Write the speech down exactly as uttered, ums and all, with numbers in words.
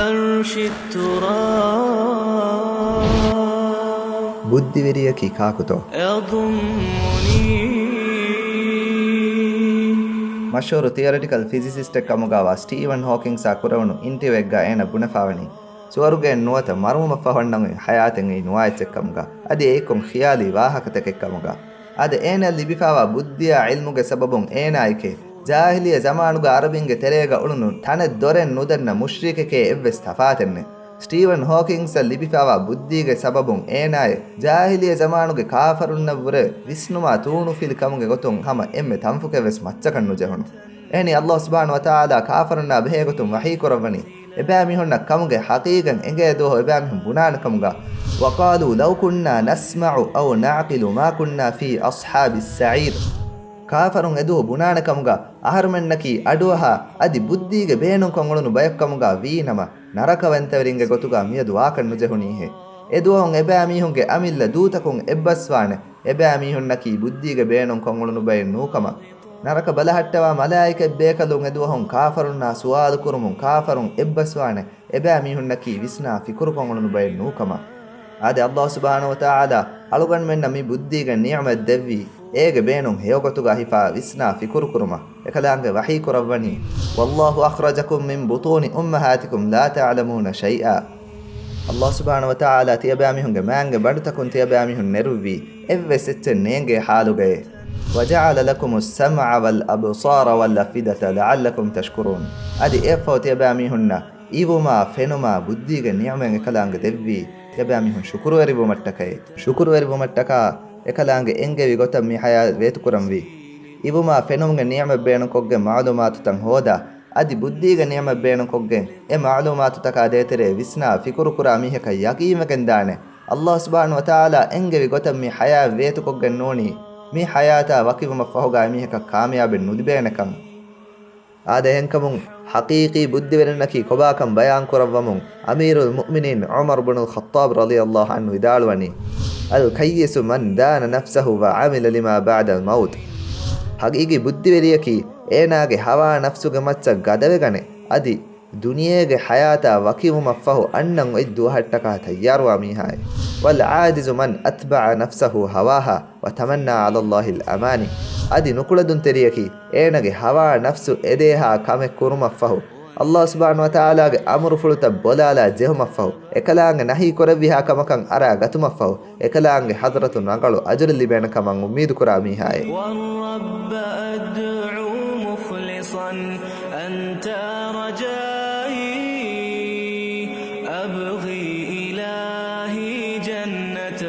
عرش التراب ބުއްދިވެރިޔަކީ ކާކުތޯ؟ يضمني މަޝްހޫރު ތިއޮރެޓިކަލް ފިޒިސިސްޓެއް ކަމުގަވާ ސްޓީވަން ހޯކިންގްސާ ކުރެވުނު އިންޓަވިއުއެއްގަ އޭނަ ބުނެފާވަނީ، ސުވަރުގެއެއް ނުވަތަ މަރުވުމަށްފަހު އަންނަން އޮތް ހަޔާތެއް އެއީ ނުވާ އެއްޗެއްކަމުގަ. އަދި އެއީ ކޮން ޚިޔާލީ ވާހަކަތަކެއްކަމުގަ. އާދެ، އޭނަ ލިބިފާވާ ބުއްދިއާ ޢިލްމުގެ ސަބަބުން އޭނާއެކޭ، ޖާހިލިއްޔަ ޒަމާނުގަ ޢަރަބިންގެ ތެރޭގަ އުޅުނު ތަނެއް ދޮރެއް ނުދަންނަ މުޝްރިކެކޭ އެއްވެސް ތަފާތެއްނެއް. ސްޓީވަން ހޯކިންގްސަށް ލިބިފާވާ ބުއްދީގެ ސަބަބުން އޭނާއެއް، ޖާހިލިއްޔަ ޒަމާނުގެ ކާފަރުންނަށްވުރެ ވިސްނުމާ ތޫނުފިލި ކަމުގެ ގޮތުން ހަމަ އެންމެ ތަންފުކެއް ވެސް މައްޗަކަށް ނުޖެހުނު. އެހެނީ، ﷲ ސުބްޙާނަހޫ ވަތަޢާލާ ކާފަރުންނާ ބެހޭގޮތުން ވަޙީ ކުރައްވަނީ، އެބައިމީހުންނަށް ކަމުގެ ޙަޤީޤަތް އެނގޭ ދުވަހު އެބައިމީހުން ބުނާނެ ކަމުގަ، وَقَالُوا لَوْ كُنَّا نَسْمَعُ أَوْ نَعْقِلُ مَا كُنَّا فِي أَصْحَابِ السَّعِيرِ. ކާފަރުން އެދުވަހު ބުނާނެ ކަމުގަ، އަހަރުމެންނަކީ އަޑުއަހާ އަދި ބުއްދީގެ ބޭނުންކޮށް އުޅުނު ބަޔަކު ކަމުގަ ވީނަމަ، ނަރަކަވަންތަވެރިންގެ ގޮތުގަ މިއަދު ވާކަށް ނުޖެހުނީހޭ. އެދުވަހުން އެބައިމީހުންގެ އަމިއްލަ ދޫތަކުން އެއްބަސްވާނެ، އެބައިމީހުންނަކީ ބުއްދީގެ ބޭނުންކޮށް އުޅުނު ބައެއް ނޫކަމަށް. ނަރަކަ ބަލަހައްޓަވާ މަލާއިކަތް ބޭކަލުން އެދުވަހުން ކާފަރުންނާ ސުވާލު ކުރުމުން ކާފަރުން އެއްބަސްވާނެ، އެބައިމީހުންނަކީ ވިސްނާ ފިކުރުކޮށް އުޅުނު ބައެއް ނޫކަމަށް. އާދެ، ﷲ ސުބްޙާނަހޫ ވަތަޢާލާ އަޅުގަނޑުމެންނަށް މި ބުއްދީގެ ނިޢުމަތް ދެއްވީ، އޭގެ ބޭނުން ހެޔޮގޮތުގަ ހިފާ ވިސްނާ ފިކުރުކުރުމަށް. އެކަލާނގެ ވަޙީ ކުރައްވަނީ، وَاللَّهُ أَخْرَجَكُم مِّن بُطُونِ أُمَّهَاتِكُمْ لَا تَعْلَمُونَ شَيْئًا. ﷲ ސުބްޙާނަހޫ ވަތަޢާލާ ތިޔަބައިމީހުންގެ މާންގެ ބަނޑުތަކުން ތިޔަބައިމީހުން ނެރުއްވީ، އެއްވެސް އެއްޗެއް ނޭނގޭ ޙާލުގައޭ. وَجَعَلَ لَكُمُ السَّمْعَ وَالْأَبْصَارَ وَالْأَفْئِدَةَ لَعَلَّكُمْ تَشْكُرُونَ. އަދި އެއަށްފަހު ތިޔަބައިމީހުންނަށް އިވުމާ ފެނުމާ ބުއްދީގެ ނިޢުމަތް އެކަލާނގެ ދެއްވީ، ތިޔަބައިމީހުން ޝުކުރުވެރިވުމަށްޓަކައޭ. ޝުކުރުވެރިވުމަށްޓަކާ އެކަލާނގެ އެންގެވި ގޮތަށް މި ޙަޔާތް ވޭތުކުރަންވީ. އިވުމާ ފެނުމުގެ ނިޢުމަތް ބޭނުންކޮށްގެން މަޢުލޫމާތުތައް ހޯދާ، އަދި ބުއްދީގެ ނިޢުމަތް ބޭނުންކޮށްގެން އެ މަޢުލޫމާތުތަކާ ދޭތެރޭ ވިސްނާ ފިކުރުކުރާ މީހަކަށް ޔަޤީންވެގެންދާނެ، ﷲ ސުބްޙާނަހޫ ވަތަޢާލާ އެންގެވި ގޮތަށް މި ޙަޔާތް ވޭތުކޮށްގެން ނޫނީ، މި ޙަޔާތާ ވަކިވުމަށްފަހުގަ އެމީހަކަށް ކާމިޔާބެއް ނުލިބޭނެކަން. އާދެ، އެހެންކަމުން ޙަޤީޤީ ބުއްދިވެރިންނަކީ ކޮބާކަން ބަޔާން ކުރައްވަމުން، އަމީރުލް މުއުމިނީން ޢުމަރު ބުނުލް ޚައްޠާބް ރަޟިޔަﷲ ޢަންހު ވިދާޅުވަނީ، الْكَيِّسُ مَنْ دَانَ نَفْسَهُ وَعَمِلَ لِمَا بَعْدَ الْمَوْتِ. ޙަޤީޤީ ބުއްދިވެރިޔަކީ އޭނާގެ ހަވާ ނަފްސުގެ މައްޗަށް ގަދަވެގަނެ، އަދި ދުނިޔޭގެ ޙަޔާތާ ވަކިވުމަށްފަހު އަންނަން އޮތް ދުވަހަށްޓަކާ ތައްޔާރުވާ މީހާއޭ. وَالْعَاجِزُ مَنْ أَتْبَعَ نَفْسَهُ هَوَاهَا وَتَمَنَّى عَلَى اللَّهِ الْأَمَانِي. އަދި ނުކުޅެދުންތެރިޔަކީ އޭނަގެ ހަވާ ނަފްސު އެދޭހާ ކަމެއް ކުރުމަށްފަހު، ﷲ ސުބްޙާނަހޫ ވަތަޢާލާގެ އަމުރުފުޅުތައް ބޮލާލާ ޖެހުމަށްފަހު، އެކަލާނގެ ނަހީ ކުރެއްވިހާ ކަމަކަށް އަރާ ގަތުމަށްފަހު، އެކަލާނގެ ޙަޟްރަތުން ރަނގަޅު އަޖުރެއް ލިބޭނެ ކަމަށް އުއްމީދު ކުރާ މީހާއޭ. وَالرَّبَّ أَدْعُو مُخْلِصًا أَنْتَ رَجَائِي أَبْغِي إِلَٰهِي جَنَّةً